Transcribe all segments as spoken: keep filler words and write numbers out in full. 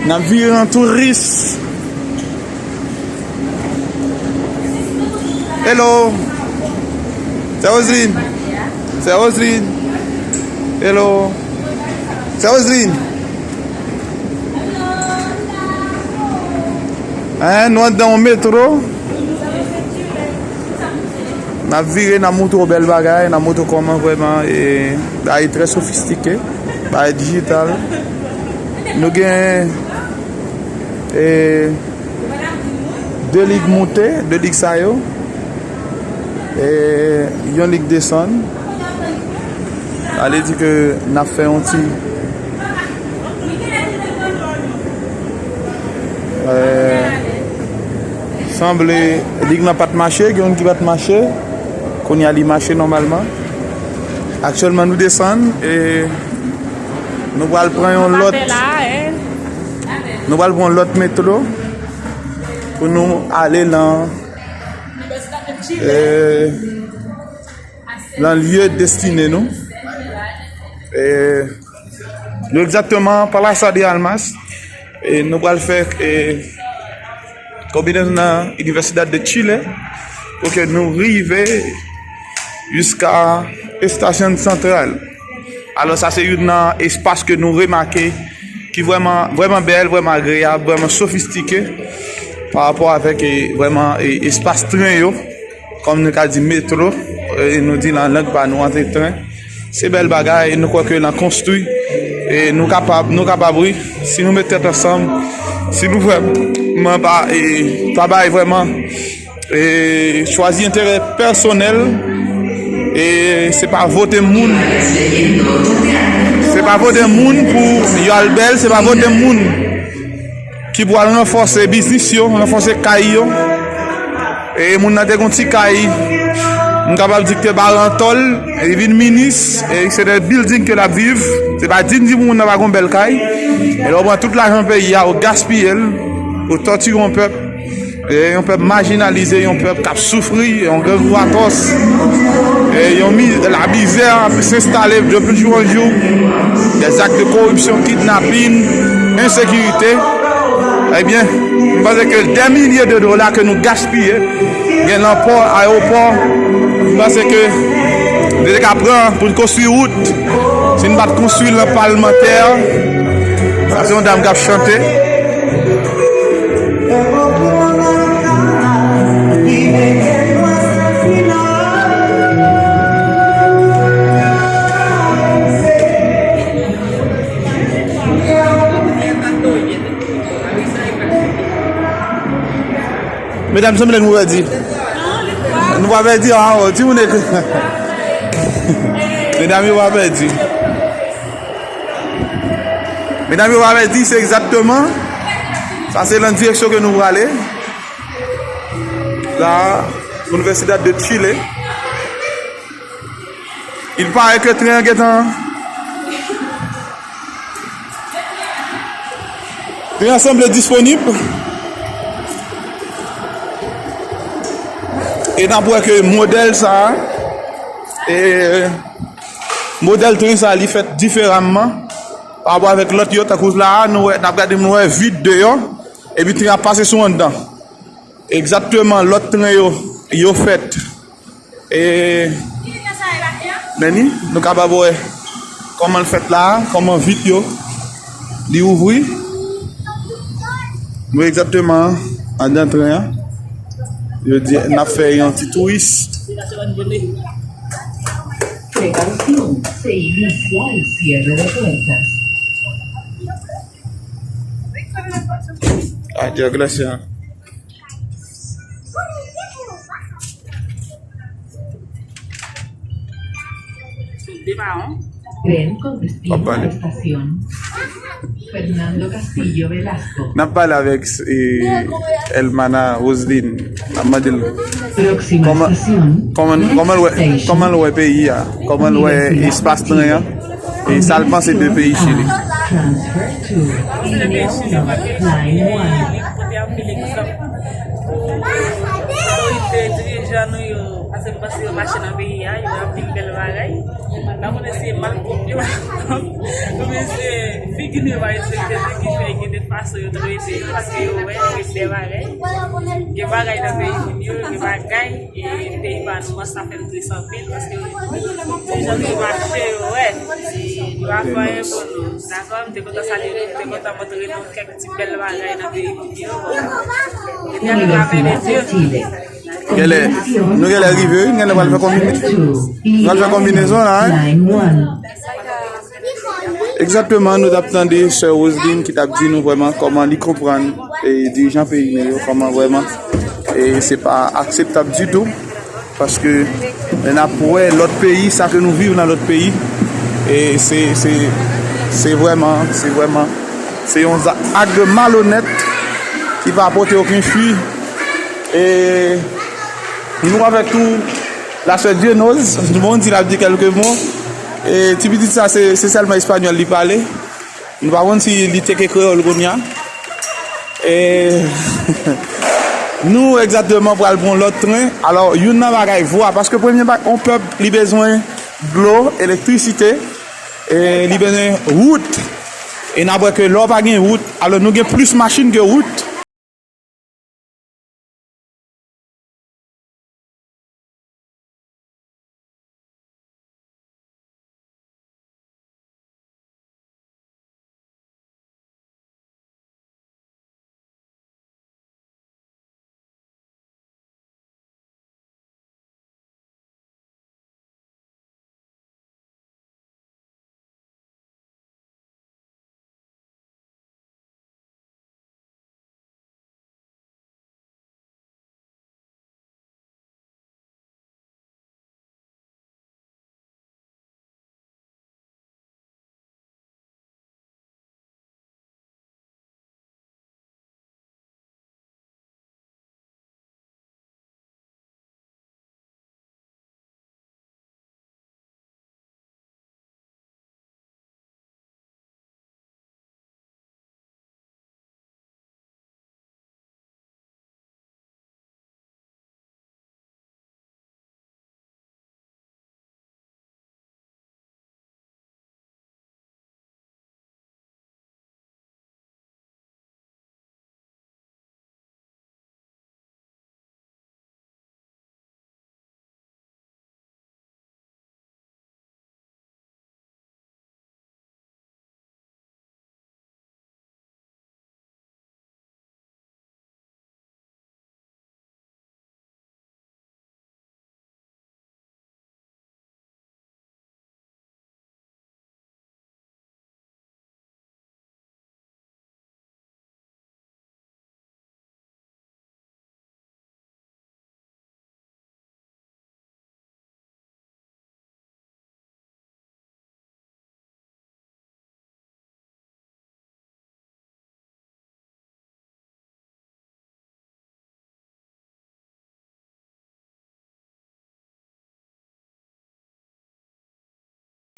N ap vire an touris. Hello. Sè Roseline. Sè Roseline. Hello. Sè Roseline. Hein, nou anndan yon metro. N ap vire, n ap montre w bèl bagay, n ap montre w kòman vrèman, e, bagay trè sofistike, bagay dijital. Nou gen, e, de lig moute, de lig sa yo, e, yon lig desann. Sa vle di ke n ap fè yon ti, e, sanble lig lan pa t mache, gen youn ki pa t mache. Kounye a li mache nòmalman. Aktyèlman nou desann e nou pral pran yon lòt, nou pral pran yon lòt metro pou nou ale nan, e, nan lye destine nou. E, nou egzakteman Plaza de Armas. E nou pral fè, e, konbinezon nan Universidad de Chile pou ke nou rive jiska Estación Central. Alò, sa se youn nan espas ke nou remake ki vrèman, vrèman bèl, vrèman agreyab, vrèman sofistike pa rapò avèk, e, vrèman, e, espas tren yo. Kòm nou ka di metro, e, nou di nan lang pa nou an se tren. Se bèl bagay, nou kwè ke l ap konstwi. E nou kapab, nou kapab wi, si nou met tèt ansanm, si nou vrèman pa, e, travay vrèman, e, chwazi enterè pèsonèl, e se pa vote moun, se pa vote moun pou yo al bèl, se pa vote moun ki pral ranfòse biznis yo, ranfòse kay yo. E moun nan te gon ti kay, m kapab di ki te bare an tòl, e li vin minis, e se de building ke l ap viv. Se pa di n di moun nan pa gon bèl kay. E lè w pran tout lajan peyi a, ou gaspiye l, ou tòtire yon pèp, e yon pèp majinalize, yon pèp k ap soufri, yon grangou atwòs, e yon mi-, la mizè ap s'installer de plus jour en jour, des actes de corruption, kidnapin, ensekirite. Ebyen, m panse ke dè milye de dola ke nou gaspiye, gen nan pò, ayewopò, m panse ke nou te ka pran pou n konstwi wout. Si n pa t konstwi l nan palmantè, sa se yon dam k ap chante. Medam, sanble nou pèdi. Nou pa pèdi ankò, timoun ekri. Medam yo pa pèdi. Medam yo pa pèdi, se egzakteman. Sa se nan direksyon ke nou prale. La, Universidad de Chile. Il paraît que tren an gentan, tren an sanble disponib. E n ap wè ke modèl sa a, e modèl tren sa a, li fèt diferaman pa rapò avèk lòt yo, tankou la a, nou wè, n ap gade, nou wè vid deyò, epi tren ap pase sou anndan. Egzakteman, lòt tren yo, yo fèt. E, men ni, nou kapab wè kòman l fèt la a, kòman vit yo, li ouvri. Nou egzakteman anndan tren an. Yo di n ap fè yon ti touris. Precaución, se inicia el cierre de puertas. Ay, Dios, gracias. Tren con destino a la estación Fernando Castillo Velasco. N ap pale avèk, eh, Elmana Roseline. N ap mande l kòman, kòman, kòman l wè, kòman l wè peyi a, kòman l wè espas tren an, e sa l panse de peyi Chili. Transfer to Email Number nine one. Kote anpil egzanp. Otorite, dirijan nou yo, paske m panse yo mache nan peyi a, yo wè anpil bèl bagay. M pa konnen si se malpwòp yo, oubyen se Ki nou va respekte tou, ki fè gen de fason yo trete yo, paske yo wè gen de bagay. Gen bagay nan peyi moun yo, gen bagay, e peyi pa nou an, sa fè m tris anpil, paske se jan yo mache, yo wè. Yo pa fè anyen pou nou. Dakò, m te kontan salye nou, m te kontan montre nou kèk ti bèl bagay nan peyi moun yo. Epi avèk lamen de Dye. Genlè, nou genlè rive, wi, genlè pral fè konbine-, pral fè konbinezon la, wi. Egzakteman, nou t ap tande sè Roseline ki t ap di nou vrèman kòman li konprann, e, dirijan peyi nou yo, kòman vrèman, e, se pa akseptab ditou, paske lè n ap wè lòt peyi, sa ke nou viv nan lòt peyi, e se, se, se vrèman, se vrèman, se yon za-, ak de malonèt ki pa pote okenn fwi. E nou avèk tou la sè Dieuneuse, nou bon di l ap di kèlke mo. E ti pitit sa, se, se sèlman espanyòl li pale. Nou pa konn si li tcheke kreyòl kounye a. E nou egzakteman pral pran lòt tren. Alò, youn nan bagay, vwa, paske premye bagay, yon pèp, li bezwen dlo, elektrisite, e li bezwen wout. E n ap wè ke lè w pa gen wout, alò nou gen plis machin ke wout.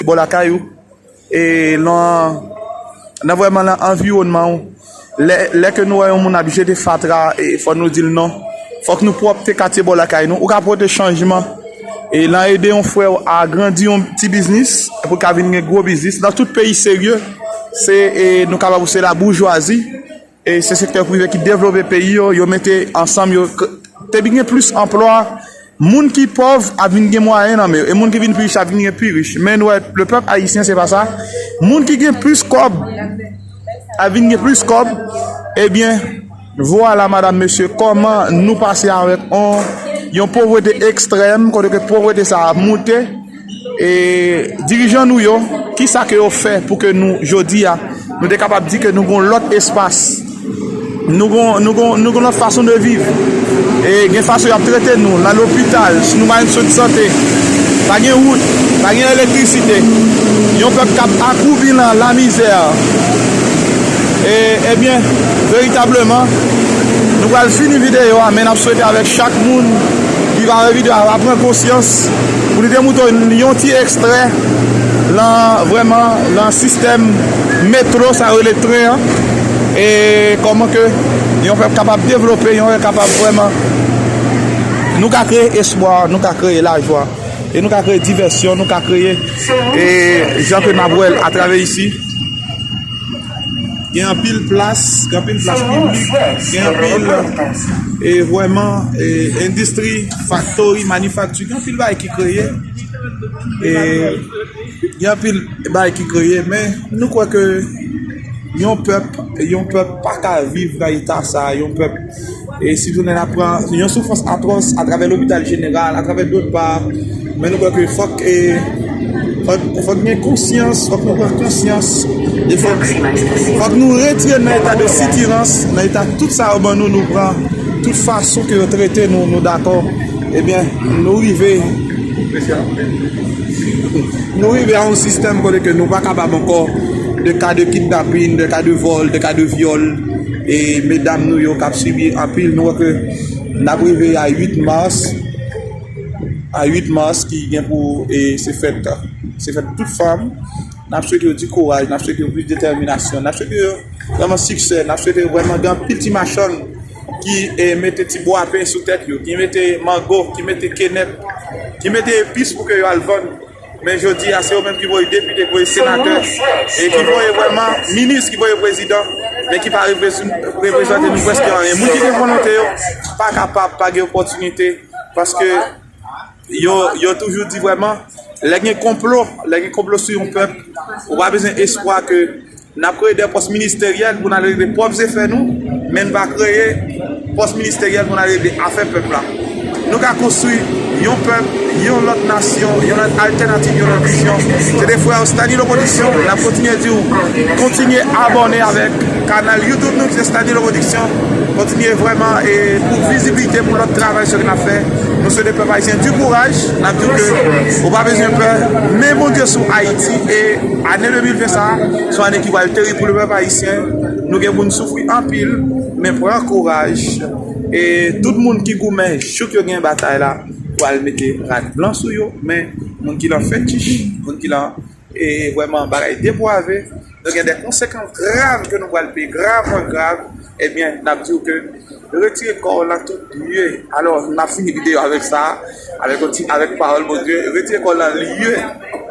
Bò lakay ou, e, lan, nan vrèman lan anviwònman ou. Lè, lè ke nou wè yon moun ap jete fatra, e, fò nou di l non. Fòk nou pwòpte katye bò lakay nou. Ou ka pote chanjman. E lan ede yon frè w agrandi yon ti biznis, pou l ka vin gen gwo biznis. Nan tout peyi serye, se, e, nou kapab di se la boujwazi. E se sektè prive ki devlope peyi yo, yo mete ansanm, yo k-, te vin gen plis anplwa. Moun ki pòv ap vin gen mwayen nan men yo, e moun ki vin pi rich ap vin gen pi rich. Men nou wè, le pèp ayisyen, se pa sa. Moun ki gen plis kòb ap vin gen plis kòb. Ebyen, vwala, madanm, mesye, kòman nou pase avèk on, yon povrete ekstrèm, kote ke povrete sa ap moute. E dirijan nou yo, kisa ke yo fè pou ke nou, jodi a, nou te kapab di ke nou gon lòt espas, nou gon, nou gon, nou gon lòt fason de viv. E gen fason y ap trete nou, nan lopital, si nou pa gen swen de sante, pa gen wout, pa gen elektrisite, yon pèp k ap akoubi nan lamizè. E, ebyen, veritableman, nou pral fini videyo a, men n ap swete avèk chak moun ki va wè videyo a va pran konsyans, pou li te montre yon ti ekstrè lan, vrèman, lan sistèm metro, sa yo rele tren an, e kòman ke yon pèp kapab devlope, yon pèp kapab vrèman, nou ka kreye espwa, nou ka kreye lajwa, e nou ka kreye divèsyon, nou ka kreye, e jan ke n ap wè l atravè isi. Gen anpil plas, gen anpil plas piblik, gen anpil, e, vrèman, e, endistri, faktori, manifakti, gen anpil bagay ki kreye. E, gen anpil bagay ki kreye, men nou kwè ke yon pèp, yon pèp pa ka viv nan eta sa, yon pèp, e si jounen n ap pran yon soufrans atwòs atravè lopital jeneral, atravè dòt pa, men nou kwè ke fòk, e, fòk, fòk gen konsyans, fòk nou pran konsyans, e fòk, fòk nou retire n nan eta de sitirans, nan eta tout sa yo ban nou, nou pran, tout fason ke yo trete nou, nou dakò. Ebyen, nou rive, nou rive a yon sistèm kote ke nou pa kapab ankò de ka de kidnapin, de ka de vòl, de ka de vyòl, e medam nou yo k ap sibi anpil, nou wè ke n ap rive a uit mas, a uit mas ki gen pou, e se fèt, se fèt tout fanm. N ap swete yo di kouraj, n ap swete yo plis detèminasyon, n ap swete yo vrèman siksè, n ap swete yo vrèman gen anpil ti machann ki, e, mete ti bwapen sou tèt yo, ki mete mango, ki mete kenèp, ki mete epis pou ke yo al vann. Men jodi a, se yo menm ki voye depite, ki voye senatè, e ki voye vrèman minis, ki voye prezidan, men ki pa reprezan-, reprezante nou prèske anyen. Moun ki gen volonte yo pa kapab, pa gen opòtinite, paske yo, yo toujou di vrèman, lè gen konplo, lè gen konplo sou yon pèp, ou pa bezwen espwa ke n ap kreye de pòs ministeryèl pou n al regle pwòp zefè nou, men n pa kreye pòs ministeryèl pou n al regle afè pèp la. Nou ka konstwi yon pèp, yon lòt nasyon, yon lòt altènativ, yon lòt vizyon. Se te frè w Stanilo Production. N ap kontinye di w, kontinye abòne avèk kanal YouTube nou ki se Stanilo Production. Kontinye vrèman, e, pou vizibilite, pou lòt travay sa ke n ap fè. Nou swete pèp ayisyen di kouraj. N ap di w ke ou pa bezwen pè, men Bondye sou Ayiti. E ane de mil ven sa a, se yon ane ki pral terib pou le pèp ayisyen. Nou gen pou n soufri anpil, men pran kouraj. E tout moun ki goumen jouk yo gen batay la, pral mete rad blan sou yo, men moun ki lan fetich, moun ki lan, e, vrèman bagay deprave, nou gen de konsekans grav ke nou pral peye, gravman grav, ebyen, n ap di w ke retire kò w lan tout lye. Alò, n ap fini videyo avèk sa, avèk yon ti, avèk pawòl Bondye, retire kò w lan lye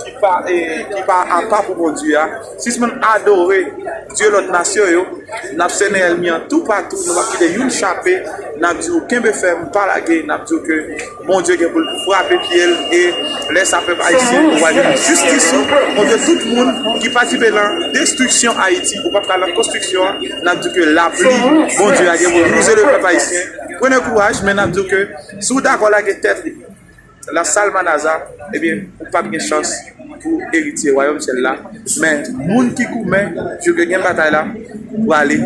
ki pa, e, ki pa apa pou Bondye a. Sispann adore dye lòt nasyon yo. N ap sènen ènmi an toupatou, nou p ap kite youn chape. N ap di w kenbe fèm, pa lage, n ap di w ke Bondye gen pou l frape pye l, e lè sa pèp ayisyen, ou va jwenn jistis ou, Bondye tout moun ki patisipe lan destriksyon Ayiti, ou p ap ka lan konstriksyon an, n ap di w ke lapli Bondye a gen pou l wouze le pèp ayisyen. Prenez courage, men n ap di w ke si w dakò lage tèt li, Lasalmanaza, ebyen, ou p ap gen chans pou eritye wayòm syèl la. Men, moun ki goumen, jou ke gen batay la, prale.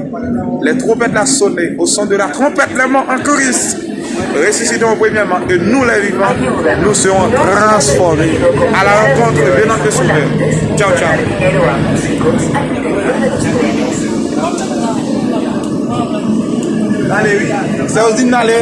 Les trompettes la sonné, au son de la trompette, les morts en Christ ressusciteront premièrement, et nous, les vivants, nous serons transformés. À la rencontre de notre Sauveur. Ciao, ciao. Ale, wi. Sè Odin, ale.